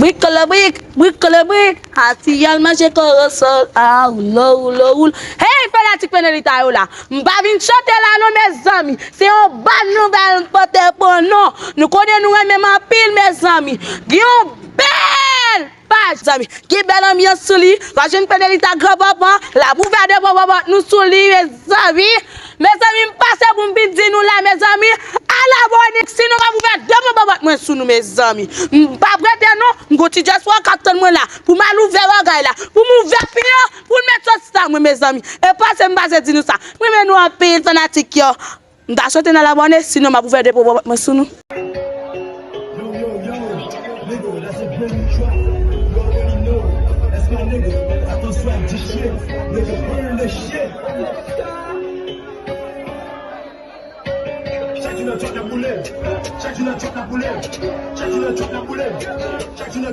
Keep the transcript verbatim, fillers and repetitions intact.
Brik kole brik, brik kole brik. Atiyèl manje korosol. A, woulo, woulo, woulo. Hey, fanatik Penelita yo la. M pa vin chante la non, mezanmi. Se yon bòn nouvèl m pote pou nou. Nou konnen nou renmen m anpil, mezanmi. Gen yon bèl paj, zanmi. Gen bèl anbyans sou li. W a jwenn Penelita gran panpan. L ap ouvè de bò bò bòt nou sou li, mezanmi. Mezanmi, m pase pou m vin di nou la, mezanmi. Al abòne, sinon m ap ouvè de bò bò bòt mwen sou nou, mezanmi. M p ap rete non. M gon ti dyaspora k ap tann mwen la. Pou m al ouvè bagay la. Pou m ouvè pye an. Pou l met sòs sa mwen, mezanmi. E pase m pase di nou sa. M renmen nou anpil, fanatik yo. M ta swete n al abòne, sinon m ap ouvè de bò bò bòt mwen sou nou. Yo, yo, yo, nigga, that's a brand new track. You already know. That's my nigga. Attention à dix shit. Nigga, burn this shit. Chak jou nan trap n ap boule. Chak jou nan trap n ap boule. Chak jou nan trap n ap boule. Chak jou nan